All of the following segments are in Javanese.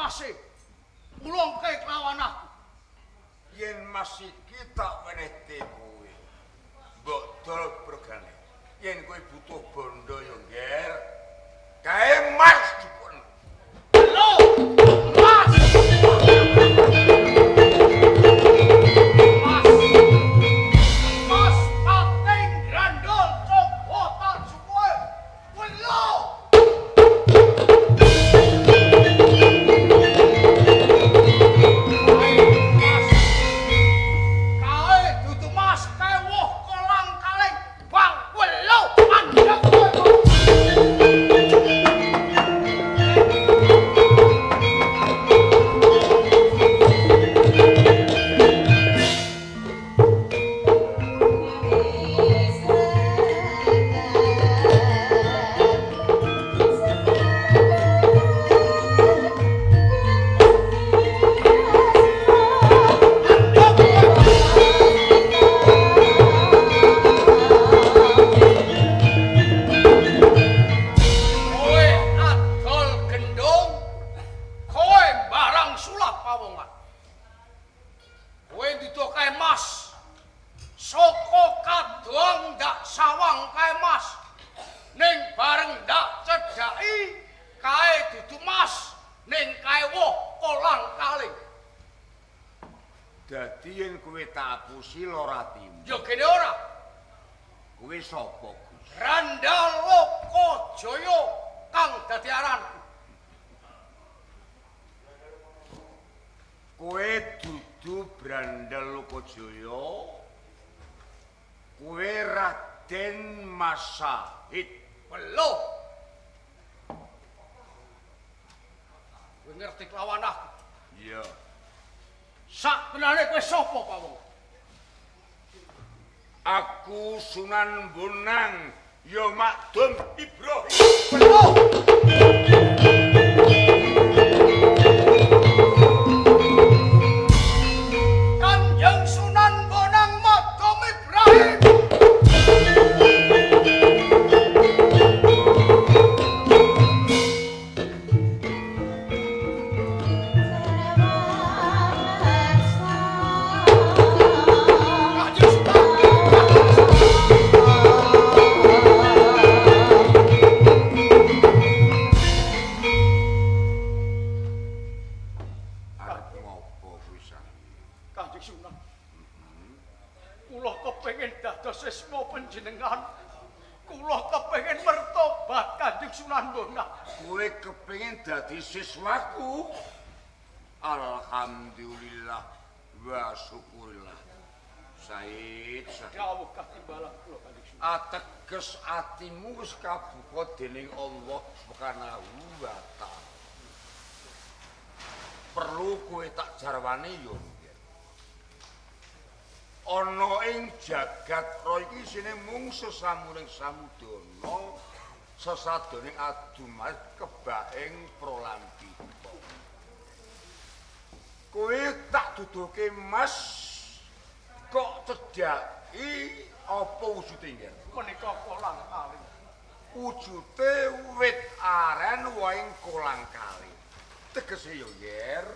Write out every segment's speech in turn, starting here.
mase. Ulungke kelawan aku. Yen mas iki tak wenehke kowe. Mbok dol brogane. Yen kowe butuh bondo ya, Nger. Kae mas jupuk. Lho, mas. Mas. Mas pating grandol coba tak jupuke. Lho. Mas. Kae dudu mas, kae woh kolang kaling bang welo mandek kowe. Kowe adol gendong, kowe barang sulap pawongan. Kowe dudu kae mas. Saka kadang ndak sawang kae mas. Ning bareng ndak cedhaki kae dudu mas, ning kae woh kolang kaling. Dadi yen kowe tak apusi lara atimu. Ya gene ora. Kowe sapa, Gus? Randaloka Jaya kang dadi aranku. Kowe dudu Brandal Lokajaya. Kowe Raden Masahid. Welo. Kowe ngerti kelawan aku. Iya. Sak benane kowe sapa, Pawong? Aku Sunan Bonang ya Makdum Ibrahim. Welo. Kanjeng Sunan Bonang Makdum Ibrahim. Kanjeng Sunan. Arep ngopo kowe saiki? Kanjeng Sunan. Kula kepengin dados siswa panjenengan. Kula kepengin mertobat Kanjeng Sunan Bonang. Kowe kepengin dadi siswaku? Alhamdulillah wa syukurillah. Said, Said. Dawuh katimbalan kula Kanjeng Sunan. Ateges atimu wis kabuka dening Allah Subhanahu wa taala. Perlu kowe tak jarwani yo. Ana ing jagat raya iki isine mung sesamuning samudana, sesadane adumas kebaing pralambita. Kowe tak duduhke mas kok cedhaki apa wujude nggih? Menika kolang kaling. Wujude wit aren wohing kolang kaling. Tegese yo yer,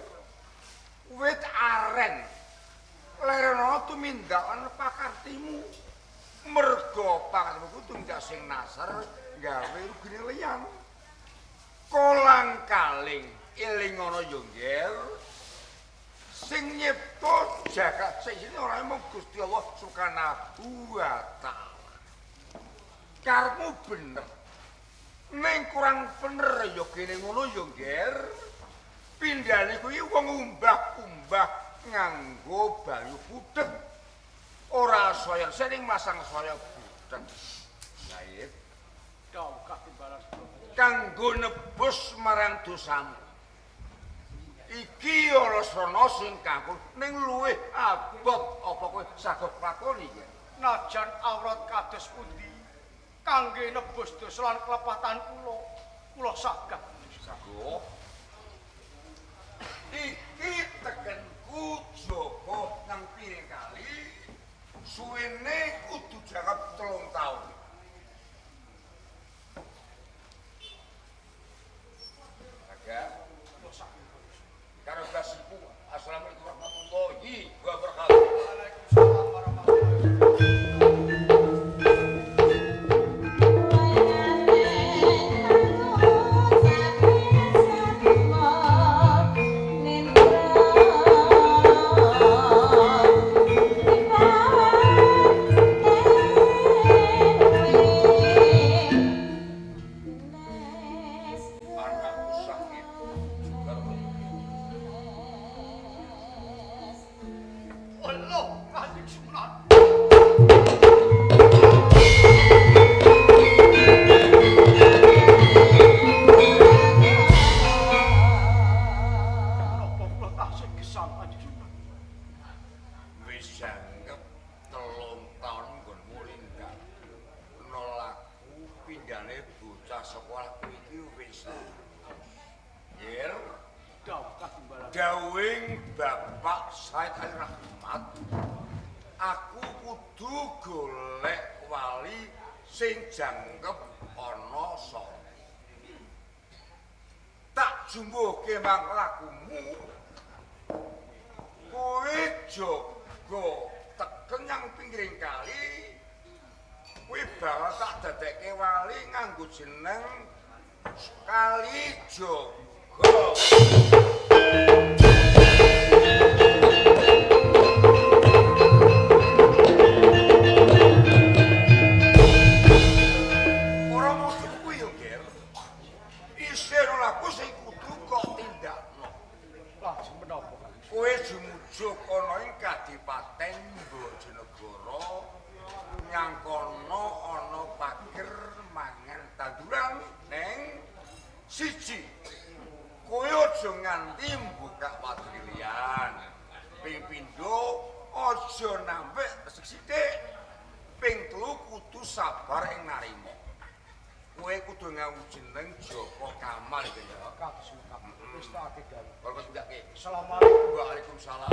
wit aren lerena tumindakan pakartimu. Merga pakartimu ku tumindak sing nasar gawe rugine liyan. Kolang kaling eling ana yo nger, sing nyipta jagat sing ora mung Gusti Allah Subhanahu wa taala. Karepmu bener. Ning kurang bener ya kene ngono ya nger. Pindhane kuwi wong umbah-umbah nganggo banyu budheg. Ora saya sering masang saya budheg. Saib Dawuh katimbalan kula. Kanggo nebus marang dosamu. Iki ora srana sing kanggo ning luwih abot apa kowe saged lakoni ya? Najan awrat kados pundi kangge nebus dosa lan kelepatan kula, kula saged. Sago. Iki tekenku jaga nang piring kali suwene kudu jawab 3 taun. Agak Kula saged. weluh Kanjeng Sunan. Menapa kula tasih gesang Kanjeng Sunan? Wis anggep 3 taun nggonmu linggah. Nolaku pindhane bocah sekolah kuwi iki wis. Yer, Dawuh katimbalan. Dawing Bapak Said Ali Rahmat, aku kudu golek wali sing jangkep ana sapa. Tak jumbuhke mang lakumu. Kowe jaga teken nyang pinggiring kali. Kuwi bakal tak dadekke wali nganggo jeneng Kalijaga. Ora mung kuwi yo, Ger. Isih laku sing kudu kok tindakno. Lajeng menapa Kanjeng? Kowe jumujuk ana ing Kadipaten Bojonegoro nyang kono ana pager mangan tanduran neng siji. Kowe aja nganti mbukak wadrilian. Ping pindho aja nampik resik sithik. Ping telu kudu sabar ing narima. Kowe kudu nganggo jeneng Joko Kamal iki ya. Kados lengkap. Wis tak ake dawuh. Kok tindake. Assalamualaikum. Waalaikumsalam.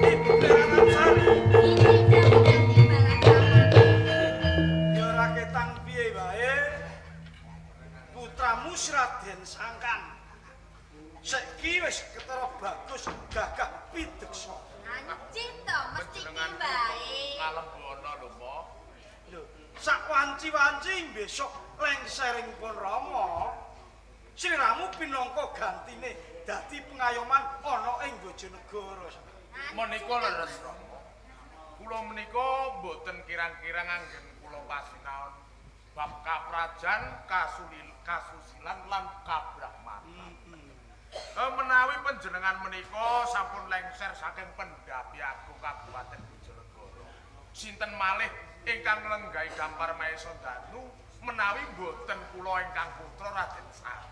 Ibu Anamsari, ya ora ketang piye wae. Putramu Raden Sangkan. Saiki wis ketara bagus gagah pideksa. Anjing to mesti ki wae. Kalembono lho, Ma. Lho, sak wanci-wanci besok lengsering pun Rama. Sliramu pinangka gantine dadi pengayoman ana ing Bojonegoro. Menika leres, Rama. Kula menika mboten kirang-kirang anggen kula pasinaon bab kaprajan, kasusilan lan kabrahmatan. Menawi panjenengan menika sampun lengser saking Pendhapi Agung Kabupaten Bojonegoro. Sinten malih ingkang nglenggahi dampar Mahesa Danu menawi mboten kula ingkang putra Raden Sangkan.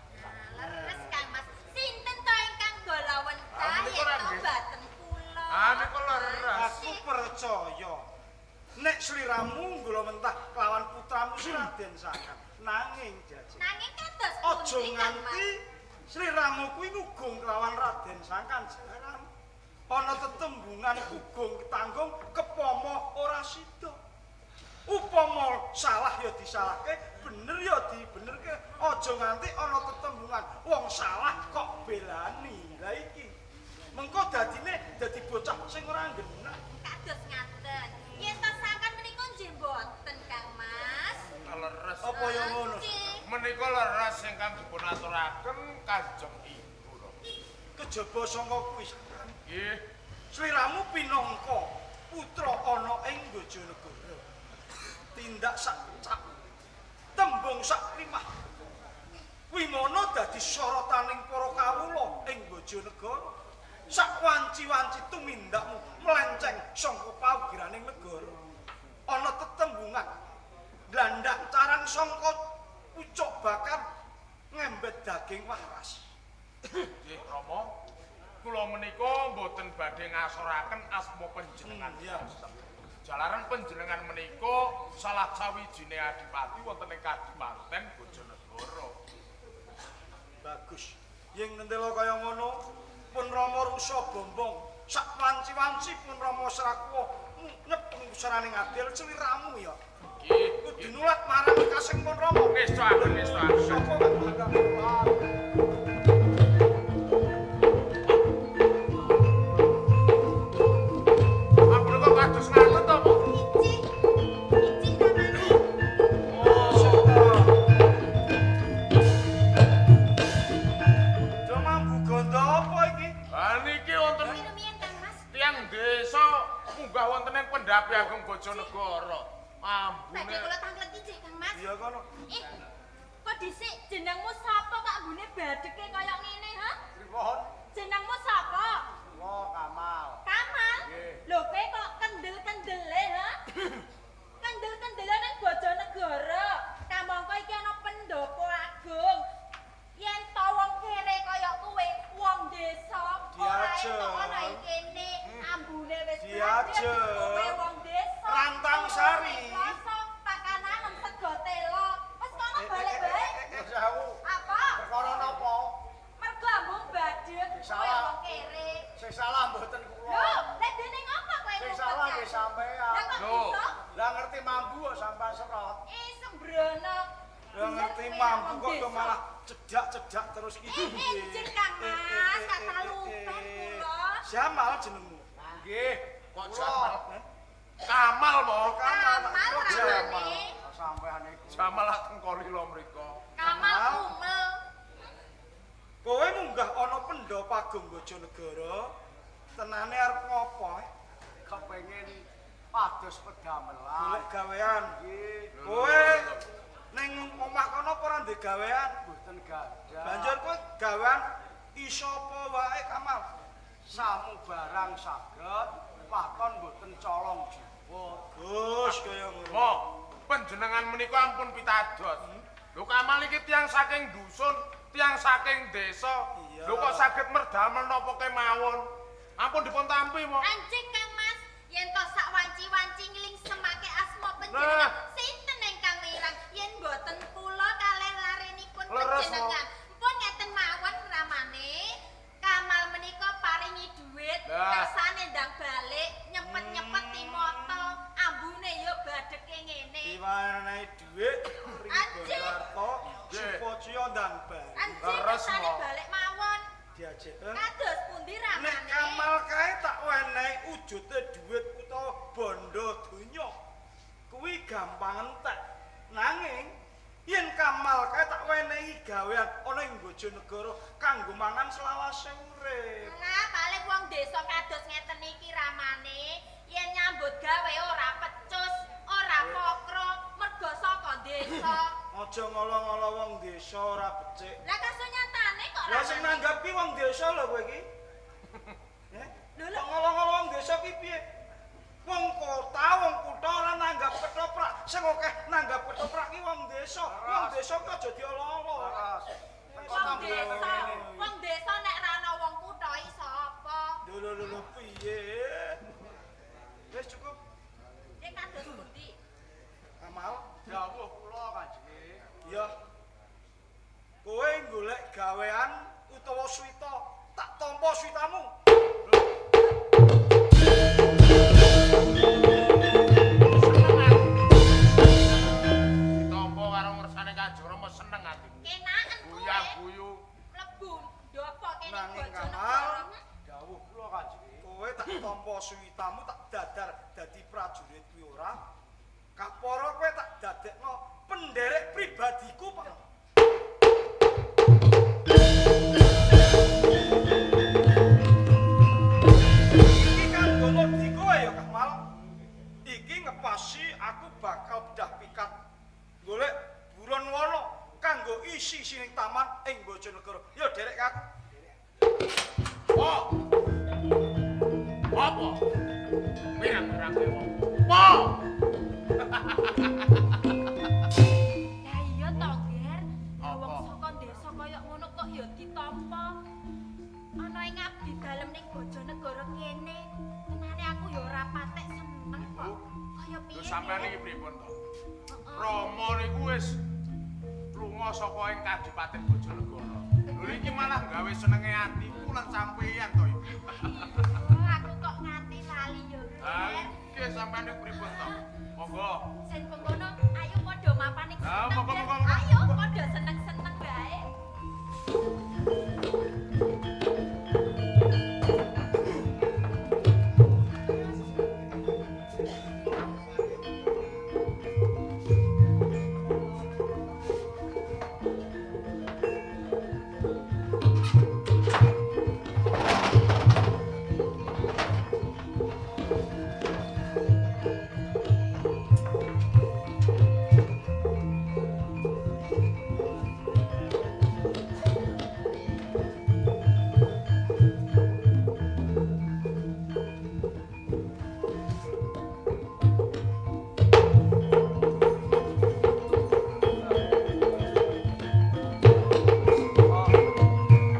Leres Kang Mas. Sinten to ingkang golawentah Ah, menika yen to nggih. mboten kula. Ah, menika leres. Aku percaya nek sliramu nggulawentah kelawan putramu Raden Sangkan. Nanging jaje. Nanging kados Aja pundi Kang Mas? nganti sliramu kuwi ngugung kelawan Raden Sangkan jaran. Ana tetembungan gugung ketanggung kepama ora sida. Upama salah ya disalahke, bener ya dibenerke. Aja nganti ana tetembungan wong salah kok belani. Lah iki mengko dadine dadi bocah sing ora nggenah. Kados ngaten. Yen to Sangkan menika nggih mboten Kang Mas. Leres. Apa ya ngono? Nggih. Menika leres ingkang dipun aturaken Kanjeng Ibu Rama. Kejaba sangka kuwi Sangkan. Nggih. Sliramu pinangka putra ana ing Bojonegoro. Tindak sak cak tembung sak limah. Wimana dadi sorotaning para kawula ing Bojonegoro. Sak wanci-wanci tumindakmu melenceng sangka pawugiraning negara. Ana tetembungan blandak carang sangka pucuk bakar ngembet daging waras. Nggih, Rama. Kula menika mboten badhe ngasoraken asma panjenengan. Iya. Jalaran panjenengan menika salah sawijine adipati wonten ing Kadipaten Bojonegoro. Bagus. Yen ngendela kaya ngono, pun Rama Rusa Bombong, sak wanci-wanci pun Rama Srakuwa nyepeng seraning adil sliramu ya. Nggih. Kudu nulat marang kasengpun Rama. Ngestoaken, ngestoaken. Sapa kang bakal nulat? Ampun kok kados ngaten to, Po? Icik. Icik ramane. Oh. Do mambu gondo apa iki? Lah niki wonten Rumiyin Kang Mas. tiyang desa munggah wonten ing Pendhapi Agung Bojonegoro. Badhe Ambune kula tanglet icik Kang Mas. Iya kono. Eh, kok dhisik jenengmu sapa kok ambune badheke kaya ngene, ha? Pripun? Jenengmu sapa? Kula Kamal. Kamal. Nggih. Lho kowe kok kendel-kendele, ha? Kendel-kendele nang Bojonegoro. Kamangka iki ana pendopo agung. Yen to wong kere kaya kowe, wong desa, ora Diajeng. entuk ana ing kene, ambune wis Diajeng. badhek, kowe wong desa. Rantang Sari. Rasa pakananan sego telo. Wis kono balik bae. Sewu. Apa? Perkara napa? Mergo ambung badhek kowe Salah. wong kere. Sing salah mboten kula. Lho, lek dene ngopo kowe Sing ngumpet, salah Kang? nggih sampean. Lah kok Lho. iso? Lah ngerti mambu kok sampean serot. Eh, sembrono. Lah ngerti mambu kok do malah cedak-cedak terus iki. Eh, eh, Kang Mas, kata lupen kula. Jamal jenengmu. Nggih. Kok Kula. Jamal? Kamal mo. Kamal Jamal. ramane. Sampean iku. Jamal lak teng Kolilo mriko. Kamal Kamal. kumel. Kowe munggah ana Pendhapa Agung Bojonegoro, tenane arep ngopo? Kepengin pados pedamelan. Golek gawean. Nggih. Kowe ning omah kono apa ora ndek gawean? Mboten gadah. Banjur kowe gawean iso apa wae Kamal? Samu barang saged, lakon mboten colong jupuk. Gus kaya ngono. Mo, panjenengan menika ampun pitados. Lho Kamal iki tiyang saking dusun, tiyang saking desa. Iya. Lho kok saged merdamel napa kemawon? Ampun dipun tampi, Mo. Anjing Kang Mas, yen to sak wanci-wanci ngiling semake asma panjenengan. Nah. Sinten ingkang mireng yen mboten kula kalih larenipun Leres, panjenengan. Pun ngeten mawon ramane. Kamal menika paringi dhuwit, Lah. kersane ndang balik, nyepet-nyepet timoto, ambune ya badheke ngene. Diwenehi dhuwit Anjing. Ribono Nggih. supaya ndang bali. Anjing Leres, kersane Mo. balik mawon. Diajeng. Kados pundi ramane? Nek Kamal kae tak wenehi wujude dhuwit utawa bondo donya. Kuwi gampang entek. Nanging yen Kamal kae tak wenehi gawean ana ing Bojonegoro kanggo mangan selawase urip. Lah paling wong desa kados ngeten iki ramane, yen nyambut gawe ora pecus, ora pokro, mergo saka desa. Aja ngolo-ngolo wong desa ora becik. Lah kasunyatane kok Lah sing ramane. nanggap ki wong desa lho kowe iki. Eh? Lho, lho. Kok ngolo-ngolo wong desa ki piye? Wong kota, wong kutha ora nanggap ketoprak. Sing akeh nanggap ketoprak ki wong desa. Wong desa ki aja diolo-olo. Leres. Teko Wong tambah desa, ngene. wong desa nek ra ana wong kutha iso apa? Lho lho lho lho, piye? Wis cukup Yen kados pundi? Kamal. Dawuh kula Kanjeng. Iya. Kowe golek gawean utawa swita, tak tampa switamu. Seneng aku. Ditampa karo ngersane Kanjeng Rama seneng atiku. Kenaken kowe Guya-guyu. mlebu ndopo kene Nanging Bojonegoro. Kamal, Dawuh kula Kanjeng. Kowe tak tampa switamu tak dadar dadi prajurit kuwi ora. Kapara kowe tak dadekno penderek pribadiku, Pak. Iki kanggo ngodi kowe ya, Kamal. Iki ngepasi aku bakal bedah pikat. Golek buron wana kanggo isi sining taman ing Bojonegoro. Ya derek aku. Po. Apa? Pirang-pirang wong. Po. Lah iya to, Ger. Lah wong Apa? saka desa kaya ngono kok ya ditampa. Ana ing abdi dalem ning Bojonegoro kene. Tenane aku ya ora patek seneng kok. Kaya piye? Lho sampean Ger? iki pripun to? Heeh. Rama niku wis lunga saka ing Kadipaten Bojonegoro. Lho iki malah gawe senenge atiku lan sampeyan to iki. Iya, aku kok nganti lali ya, Ah, Ger. iki Sampean niku pripun to? Monggo. Sen pengkono, ayo padha mapan ing Ah, seneng. monggo, Ger. monggo, monggo. Ayo padha seneng-seneng wae.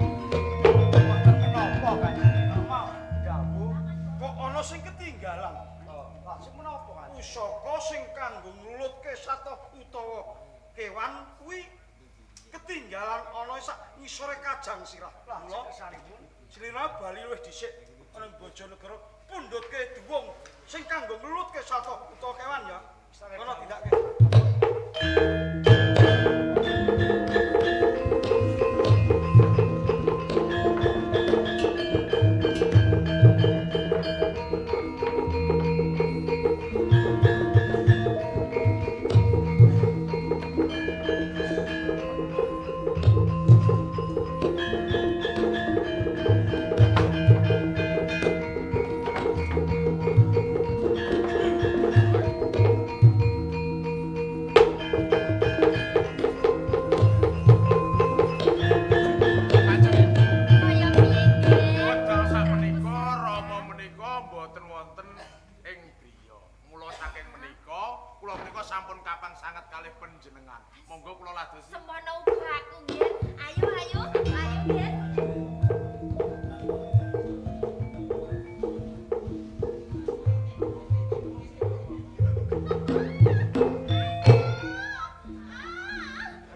Wonten menapa Kanjeng? Rama dawuh. Kok ana sing ketinggalan? Lah sing menapa Kanjeng? Pusaka sing kanggo nglutke sata utawa kewan kuwi ketinggalan ana sak ngisore kajang sirah. Lah Mula kesanipun slira bali luwih dhisik ana ing Bojonegoro pundhutke duwung sing kanggo nglutke sata utawa kewan ya. Kono tindake. Kanjeng Ibu. Kaya piye, Ger? Wekdal sakmenika Rama menika mboten wonten ing griya. Mula saking menika kula menika sampun kapang sanget kalih panjenengan. Monggo kula ladosi. Semono uga aku, Ger. Ayo, ayo, ayo, Ger.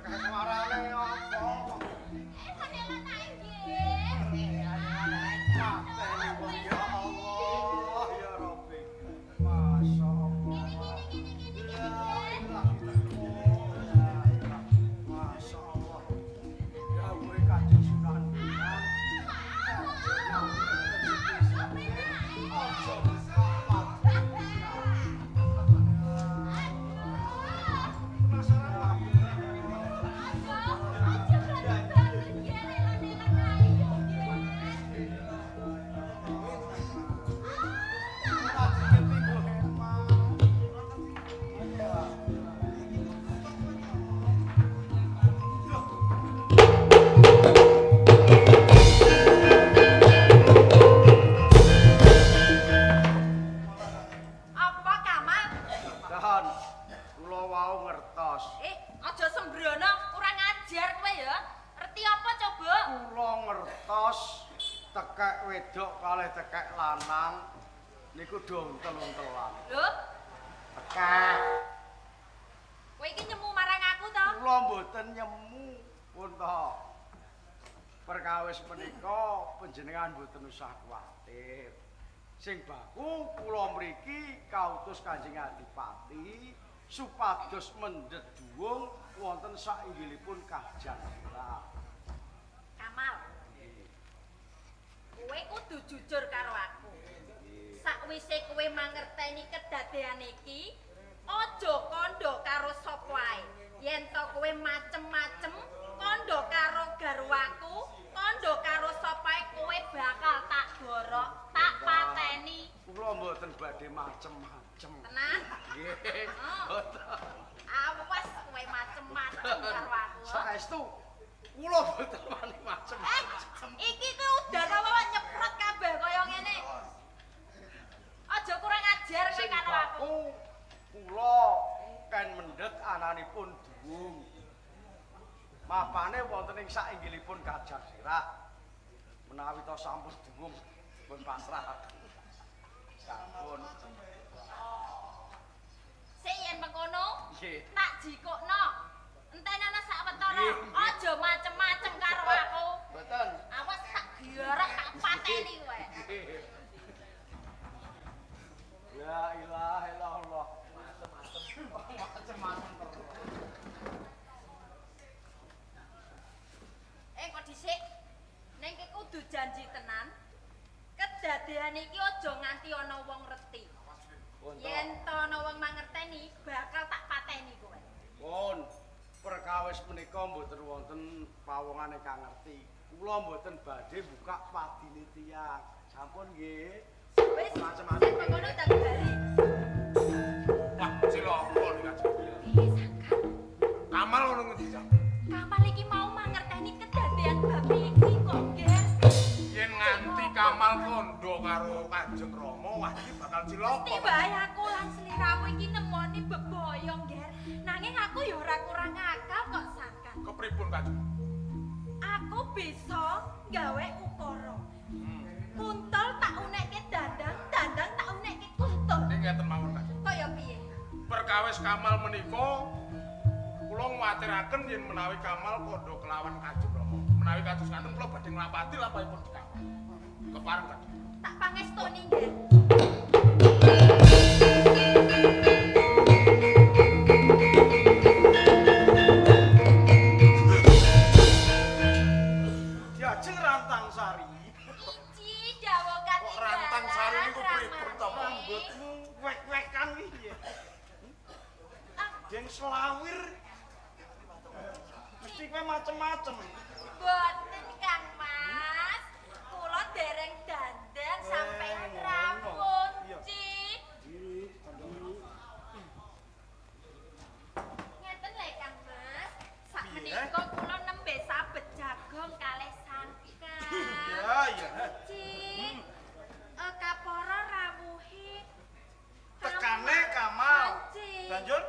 Suarane apa? Eh, kanela nae, Ger. Mateni wong ya Allah ya Rabbi. Masyaallah. Gini, gini, gini, gini, gini, Ger. Masyaallah. Dawuhe Kanjeng Sunan Bonang. Aja Penasaran aku. Aduh, aja banget, Ger. Elan-elan ayo, Ger. Apa Kamal? Dahan, kula wau ngertos. Eh, aja sembrono, kurang ajar kowe ya. Reti apa coba? Kula ngertos tekek wedok kalih tekek lanang niku do untel-untelan. Lho, Tekek. kowe iki nyemu marang aku to? Kula mboten nyemu pun to. Perkawis menika panjenengan mboten usah kuwatir. Sing baku kula mriki kautus Kanjeng Adipati supados mendhet duwung wonten sainggilipun Kajang Sirah. Kamal, kowe kudu jujur karo aku. Sakwise kowe mangerteni kedadean iki, aja kandha karo sapa ae. Yen to kowe macem-macem kandha karo garwaku, kandha karo sapa ae kowe bakal tak gorok, tak pateni. Kula mboten badhe macem-macem. Tenan? Nggih. Oh. Mboten. Awas kowe macem-macem karo aku. Saestu kula mboten wani macem-macem. Iki ku udan apa nyeprot kabeh kaya ngene. Aja kurang ajar kowe Sing karo aku. baku kula ken mendhet ananipun duwung. Mapane wonten ing sainggilipun Kajang Sirah. Menawi to sampun duwung pun pasrah. Sampun. Sik yen mengkono, Nggih. tak jikokno. Entenana sak wetara. Nggih, nggih. Aja macem-macem karo aku. Mboten. Awas tak giorok tak pateni kowe. Ya ilah. dhisik. Ning iki kudu janji tenan. Kedadean iki aja nganti ana wong ngerti. Yen to ana wong mangerteni, bakal tak pateni kowe. Pun perkawis menika mboten wonten pawongan ingkang ngerti. Kula mboten badhe buka padine tiyang. Sampun nggih. Wis, Macem-macem. yen kono tak bali. Wah, cilaka nek Kanjeng. Piye sangkan? Kamal ono ngendi, Cak? Kamal iki mau mangerteni kedadean bab iki kok, Ger. Yen nganti Kamal kandha karo Kanjeng Rama, wah iki bakal cilaka. Mesti wae aku lan sliramu iki nemoni beboyong, Ger. Nanging aku ya ora kurang akal kok sangkan. Kepripun, Kanjeng? Aku bisa gawe ukara. Kuntul tak unekke dandang, dandang tak unekke kuntul. Ning ngeten mawon, Kanjeng. Kaya piye? Perkawis Kamal menika kula nguwatiraken yen menawi Kamal kandha kelawan Kanjeng Rama. Menawi kados ngaten kula badhe nglapati lampahipun dikawal. Kepareng, Kanjeng. Tak pangestoni, Ger. Diajeng Rantang Sari. Iji dawuh Kok Rantang Sari niku pripun to, Pak? Rambutmu wek-wekan piye? Deng selawir. Mesti kowe macem-macem. Boten Kang Mas. Kula dereng dandan sampeyan rawuh, Iya. Ci. Ngeten lho Kang Mas. Sakmenika kula nembe sabet jagong kalih sangkan. Ya iya. Ci. Kapara rawuhe Tekane Kamal. Ci. Banjur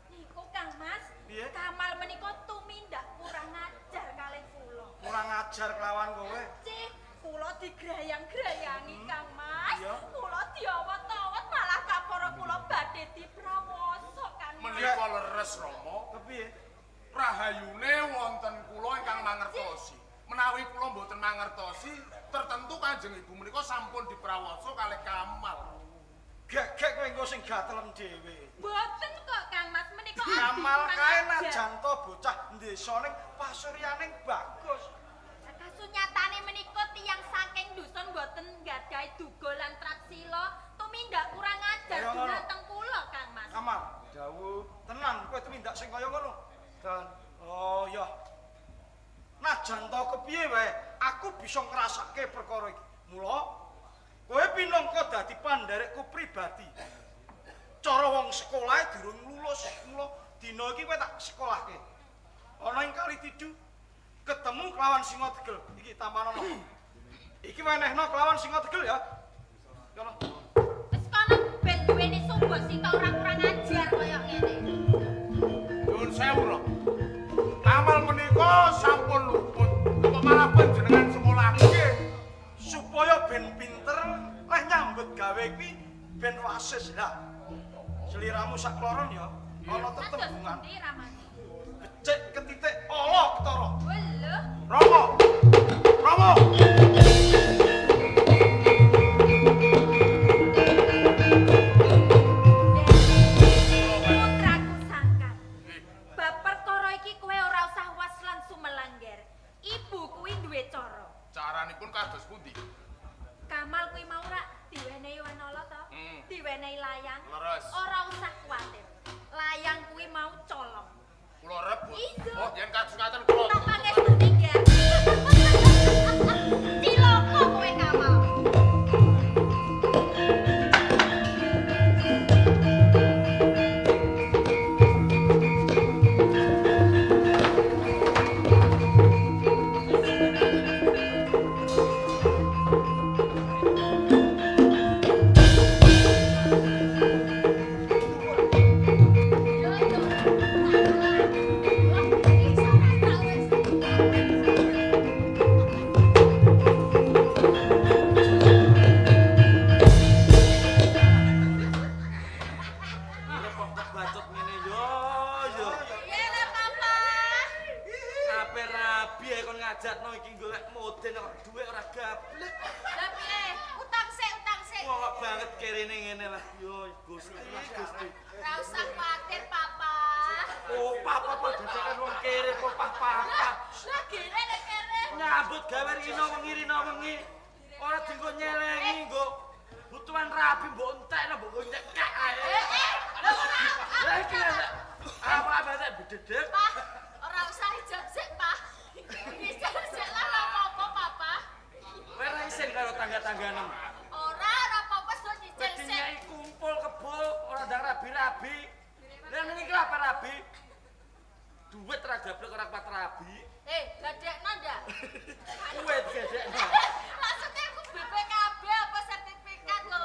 Niku Kang Mas, Piye? Kamal menika tumindak kurang ajar kalih kula. Kurang ajar kelawan kowe. Cih, kula digrayang-grayangi Kang Mas. Iya. Kula diawet-awet malah kapara kula badhe diprawoso Kang Mas. Menika leres, Rama. Kepiye? Rahayune wonten kula ingkang mangertosi. Menawi kula mboten mangertosi, tertentu Kanjeng Ibu menika sampun diprawoso kalih Kamal. Gek-gek kowe engko sing gatelen dhewe. Boten kok Kang Mas, menika abdi Kamal kurang kae ajar. najan to bocah ndesa ning pasuryaning bagus. Kasunyatane menika tiyang saking dusun mboten nggadahi duga lan traksila, tumindak kurang ajar Kaya ngono. dumateng kula Kang Mas. Kamal, Dawuh tenan kowe tumindak sing kaya ngono. ten Oh ya. Najan to kepiye wae, aku bisa ngrasake perkara iki. Mula kowe pinangka dadi pandherekku pribadi. Cara wong sekolahe durung lulus, mula dina iki kowe tak sekolahke. Ana ing Kali Tidu ketemu kelawan Singa Tegel. Iki tampanono. Iki wenehno kelawan Singa Tegel ya. Kono. Wis kono ben duweni sumba sita ora kurang ajar kaya ngene. Nyuwun sewu, Rama. Kamal menika sampun luput. Kok malah panjenengan sekolahke? Supaya ben pinter leh nyambut gawe kuwi ben wasis lah. Seliramu sak kloron ya, ana Kados tetembungan. pundi ramane? Becik ketitik ala ketara. Weluh. Rama. Rama. Putraku sangkan. Bab perkara iki kowe ora usah was lan sumelangger. Ibu kuwi duwe cara. Caranipun kados pundi? Kamal kuwi mau rak diwenehi wanala to? Diwenehi layang. Leres. Ora usah kuwatir. Layang kuwi mau colong. Kula rebut. Iya. Oh, yen kados ngaten kula. Tak pangestuni, Ger. Cilaka kowe Kamal. Ini kok kebacut ngene yo yo. Iya lah papa. Ape rabi ae kon ngajakno iki golek moden kok dhuwit ora gablek. Lah piye? Utang sik, utang sik. Wah kok banget kerene ngene lah. Yo Gusti, Gusti. Ora usah kuwatir papa. Opah apa dadakan wong kere opah papa. Lah gere nek kere. Nyambut gawe rino wengi rino wengi. Ora dienggo nyelengi nggo butuhan rabi mbok entekno mbok nyekek ae. Lah ora. Lah iki apa apa bededek. Pak, ora usah ijab sik, Pak. Ijab sik lah ora apa-apa, Papa. Kowe ora isin karo tangga-tangganem. Ora, ora apa-apa sok nyicil sik. Nyai kumpul kebo ora ndang rabi-rabi. Lah ngene iki apa rabi? Duit ra gablek ora kuat rabi. Gadekno ndak? Kuwe digadekno. Maksudnya aku BPKB apa sertifikat lho.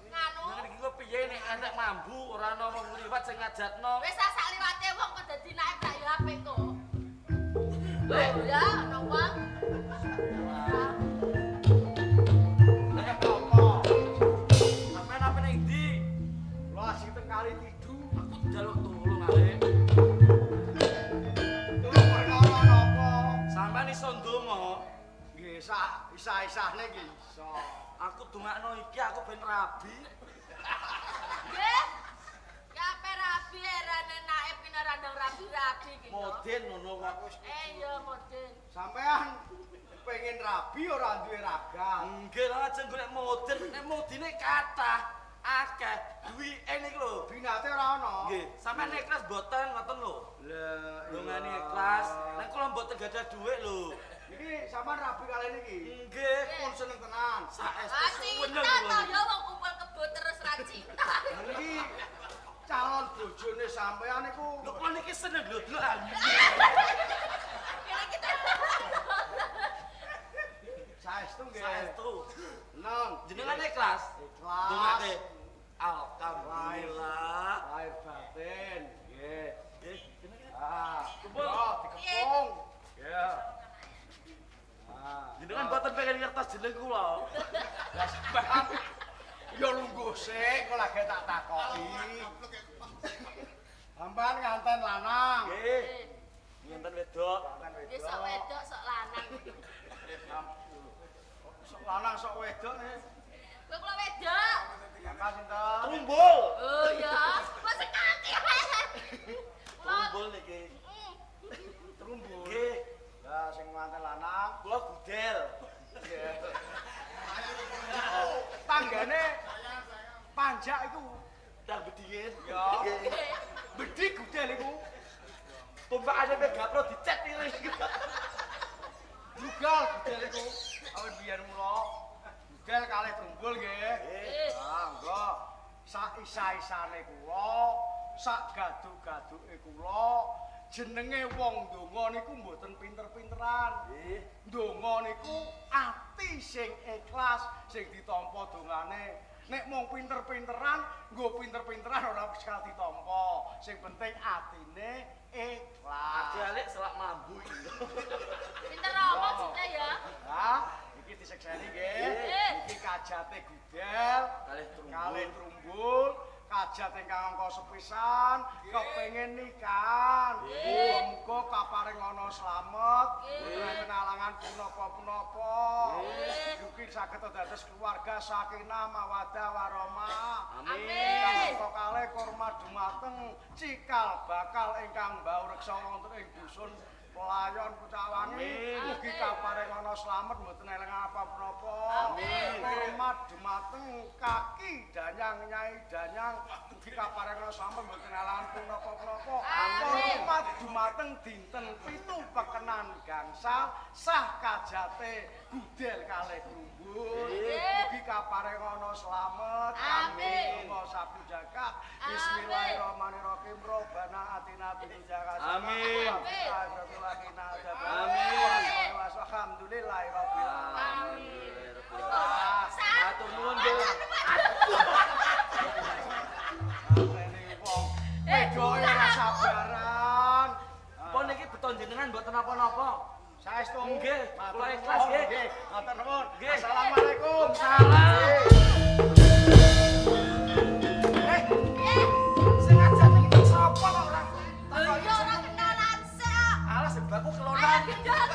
Nganu. Ngene iki kok piye nek enek mambu ora ana wong liwat sing ngajatno. Wis sak liwate wong kok dadi naib lak ya apik kok. Lho ya ana wong. Lah apa? Sampeyan apa ning ndi? Kula asik teng kali tidu. Aku njaluk tulung arek. Tulung perkara napa? Sampeyan iso ndonga. Nggih, sak isa-isane nggih iso. Aku dongakno iki aku ben rabi. Nggih. Kape rabi erane naib ki ora ndang rabi-rabi gitu. Moden ngono kok. Ya moden. Sampeyan pengen rabi ora duwe ragat. Nggih lah aja golek moden, nek modine kathah akeh duwike niku lho. Binate ora ana. Nggih, sampeyan ikhlas mboten ngoten lho. Lah, Dongane ikhlas, nek kula mboten gadah dhuwit lho. Niki sampean rabi kali niki. Nggih, Pun seneng tenan. Saestu Ah seneng cinta kula to niki. ya wong kumpul kebo terus ra cinta. Lah niki calon bojone sampean niku Lho kula niki seneng lho delokan. Kira kita saestu nggih. Saestu. Seneng. Jenengan ikhlas. Ikhlas. Dongake. Alhamdulillah. Lahir batin. Nggih. Nggih, jenengan. Ah, Kumpul. yo dikepung. Nggih. Ah. Jenengan mboten pengen ngertos jeneng kula. Lah sampean ya lungguh sik kok lagi tak takoki. Sampean nganten lanang. Nggih. Nganten wedok. Nganten Nggih sok wedok sok lanang. Sok lanang sok wedok nih. Kowe kula wedok. Kakak sinten? Trumbul. Oh ya, masa kaki. Kula Trumbul niki. Trumbul. Nggih, Lah sing nganten lanang kula gudel. nggih. Tanggane panjak iku. Ndang bedingin. Ya. Nggih. Bedhi gudel iku. Tumpakane Megapro dicet iki. Jugal gudel iku. Awit biyen mula. Gudel kalih trumbul nggih. Nggih. Ah, monggo. Sak isa-isane kula, sak gaduk-gaduke kula, jenenge wong ndonga niku mboten pinter-pinteran. Nggih. Ndonga niku ati sing ikhlas sing ditampa dongane. Nek mung pinter-pinteran, nggo pinter-pinteran ora bakal ditampa. Sing penting atine ikhlas. Alik selak mambu iki. Pinter omong cinta ya. Lah, iki disekseni nggih. Nggih. Iki kajate gudel, Kalih trumbul. kalih trumbul, kajat ingkang angka sepisan, kepengin nikahan. Muga-muga kaparing ana slamet, Nggih. mboten alangan punapa-punapa. Nggih. Mugi saged dados keluarga sakinah mawaddah warahmah. Amin. Ingkang kalih kurma dumateng cikal bakal ingkang mbau reksa wonten ing dusun Pelayon Pucawangi. Mugi kaparing ana slamet mboten eleng apa-apa. Amin. Hormat dumateng kaki danyang nyai danyang mugi kaparing ana slamet mboten elangan punapa-punapa. Amin. Hormat dumateng dinten 7 pekenan gangsal sah kajate gudel kalih krumbul. Nggih. Mugi kaparing ana slamet. Amin. Donga sapu jagat. Amin. Bismillahirrahmanirrahim. Robbana atina fid dunya hasanah. Amin. Amin. Alhamdulillahirabbil alamin. Amin. Matur nuwun, nggih. Matene wong wedoke ora sabaran. Pun niki beton jenengan mboten napa-napa. Saestu. Nggih, Matur kula ikhlas, nuwun. nggih. Matur nuwun. Nggih. Assalamualaikum. Salam. Eh, Eh, Sing ngajak iki sapa kok ora? ya ora kenalan sik. Alah sebabku Ayo kelonan. gendut.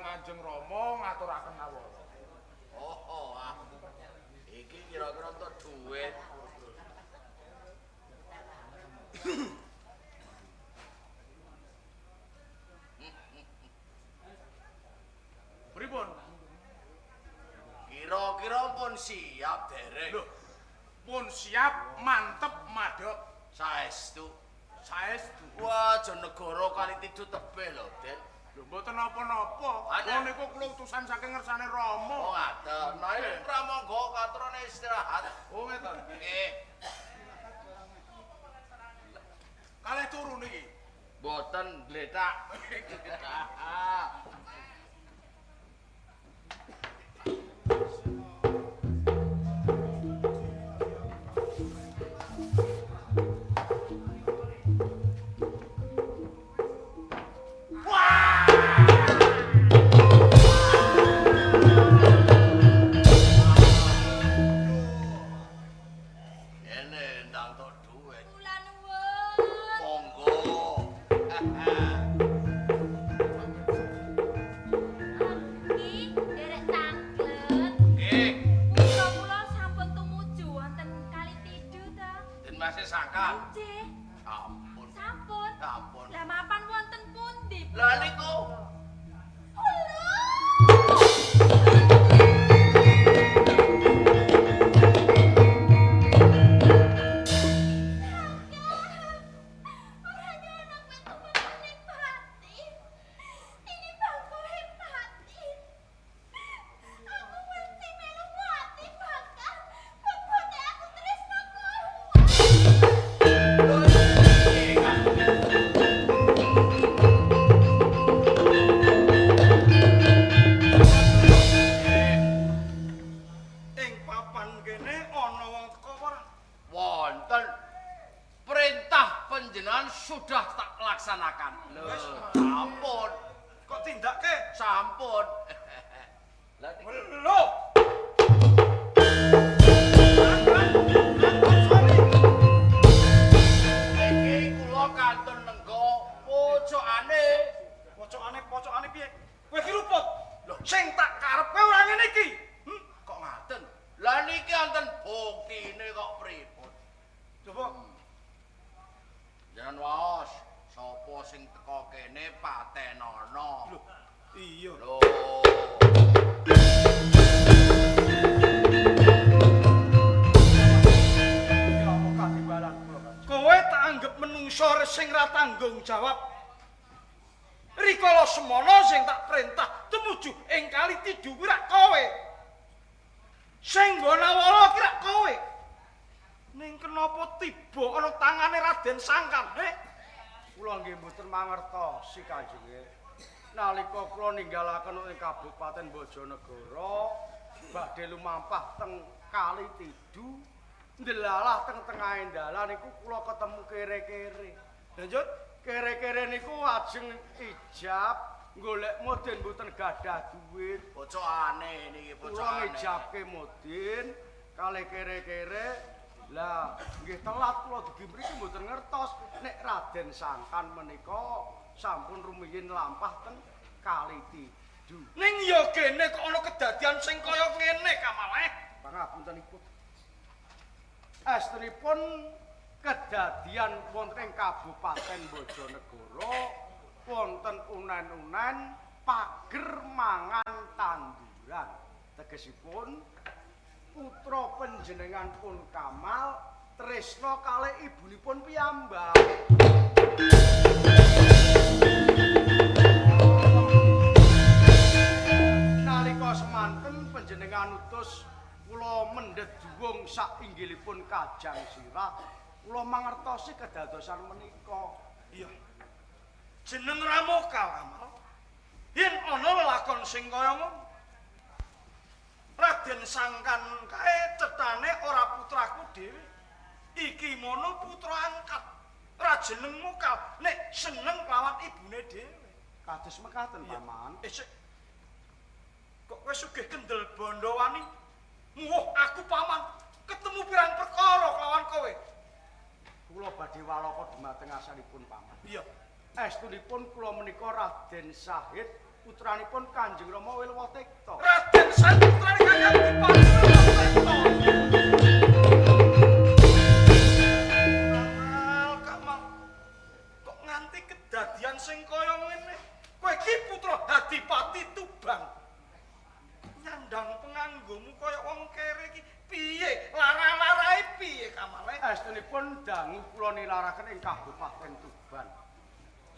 Kanjeng Rama ngaturaken nawara. Oh, ah. Iki kira-kira entuk dhuwit. Pripun? Kira-kira pun siap dereng. Lho, pun siap, mantep, madhep. Saestu. Saestu. Wah, Jonegoro kali tidu tebih lho, Den. Lho, mboten napa-napa. Ana. Wong niku kula utusan saking ngersane Rama. Oh, ngaten. Nah, iki pramangga katurane istirahat. Oh, ngeten. Nggih. Kalih turu niki. Mboten gletak. Ene ndang tok dhuwit. Kula nuwun. Monggo. Ki nderek tanglet. Nggih, Putra kula sampun tumuju wonten Kali Tidu ta. Den Mas sangka. Nggih, Sampun. sampun. Sampun. Lah mapan wonten pundi? Lah niku Ora nyono kowe temen ning pati. Ini bangkoe pati. Aku mesti melu mati bakal. Bobote aku tresno kowe. Ing papan kene ana wong teka ora? Wonten perintah panjenengan sudah tak laksanakan. Lho, sampun, Kok tindake? sampun. Lah niki Lho. Sorry. iki kula kantun lenggo pojokane. Pocokane pocokane piye? Kowe iki luput. Lho, sing tak karep kowe ora ngene iki. Hmm? Kok ngaten? Lah niki wonten buktine kok pripun? Coba Jenengan waos, sapa sing teka kene patenono. Lho, iya. Lho. Ya apa katimbalan kula, Kanjeng. Kowe tak anggep menungso sing ra tanggung jawab. Rikala semono sing tak perintah tumuju ing Kali Tidu kuwi rak kowe. Sing nggo nawara ki rak kowe. Ning kenapa tiba ana tangane Raden Sangkan, he? Kula nggih mboten mangertosi Kanjeng. Nalika kula ninggalaken ing Kabupaten Bojonegoro, badhe lumampah teng Kali Tidu, ndelalah teng tengahe dalan niku kula ketemu kere-kere. Lanjut. Kere-kere niku ajeng ijab golek modin mboten gadah duit. Pojokane niki Kula pojokane. ngijabke modin kalih kere-kere. Lah nggih telat kula dugi mriki mboten ngertos nek Raden Sangkan menika sampun rumiyin lampah teng Kali Tidu. Ning ya gene kok ana kedadian sing kaya ngene Kamal, eh? Pangapuntenipun. Estrinipun kedadian wonten ing Kabupaten Bojonegoro wonten unen-unen pager mangan tanduran. Tegesipun putra panjenengan pun Kamal tresna kalih ibunipun piyambak. Nalika semanten panjenengan utus kula mendhet juwung sak inggilipun kajang sirah, kula mangertosi kedadosan menika. Iya. Jeneng Ramo Kamal. Yen ana lelakon sing kaya ngono. Raden Sangkan kae cetane ora putraku dhewe. Iki mono putra angkat. Ora jeneng Mokal nek seneng lawan ibune dhewe. Kados mekaten, Iya. Paman. Eh, sik. Kok kowe sugih kendel bondo wani? Muwuh aku paman ketemu pirang perkara kelawan kowe. Kula badhe walaka dumateng asalipun, Paman. Iya. Estunipun kula menika Raden Sahid Putranipun Kanjeng Rama Wilwatikta. Raden Sang putrane Kakang Adipati Wilwatikta. Kamal, Kamal. Kok nganti kedadian sing kaya ngene? Kowe iki putra Adipati Tuban. Nyandang penganggomu kaya wong kere iki piye? Lara-larae piye Kamale? Estunipun dangu kula nilaraken ing Kabupaten Tuban.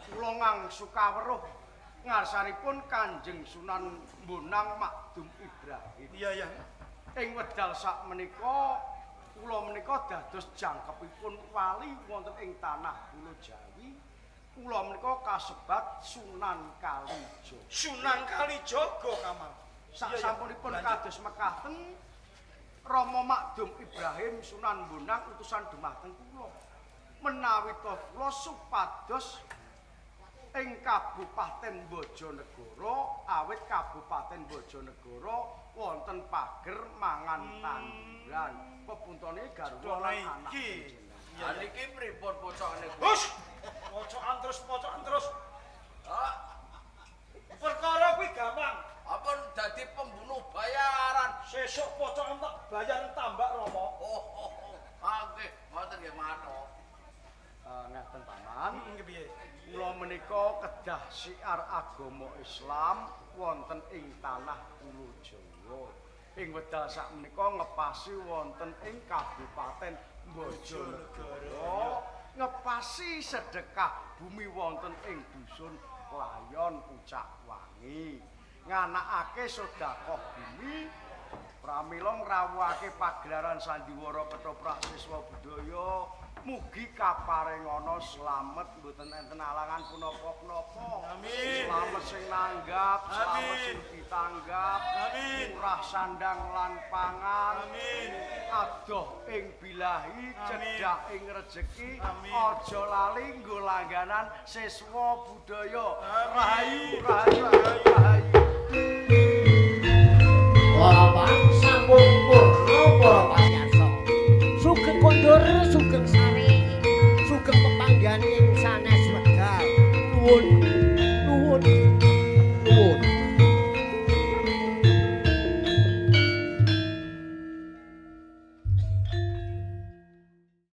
Kula ngangsu kaweruh ngarsanipun Kanjeng Sunan Bonang Makdum Ibrahim. Iya, iya. Ing wedal sakmenika kula menika dados jangkepipun wali wonten ing tanah Pulo Jawi. Kula menika kasebat Sunan Kalijaga. Sunan Kalijaga Kamal. Sasampunipun kados mekaten Rama Makdum Ibrahim Sunan Bonang utusan dumateng kula. Menawi ta kula supados ing Kabupaten Bojonegoro, awit Kabupaten Bojonegoro wonten pager mangan tanduran. Pepuntone garwa lan anak. Iki. Lah niki pripun pocokane? Hus. Pocokan terus, pocokan terus. Hah? Perkara kuwi gampang. Apa dadi pembunuh bayaran? Sesuk pocokan tak bayar tambak Rama. Oh, oh, oh. Ah, nggih, ngoten nggih matok. Ngaten paman. Nggih piye? Kula menika kedah siar agama Islam wonten ing tanah Pulo Jawa. Ing wedal sakmenika ngepasi wonten ing Kabupaten Bojonegoro, ngepasi sedekah bumi wonten ing dusun Klayon Pucak Wangi. Nganakake sedekah bumi pramila ngrawuhake pagelaran sandiwara ketoprak siswa budaya. Mugi kaparengana slamet mboten enten alangan punapa-punapa. Amin. Slamet sing nanggap, slamet Amin. sing ditanggap. Amin. Murah sandang lan pangan. Amin. Adoh ing bilahi, cedhak ing rejeki. Amin. Aja lali nggo langganan siswa budaya. Amin. Rahayu, rahayu, rahayu. Ora bangsa.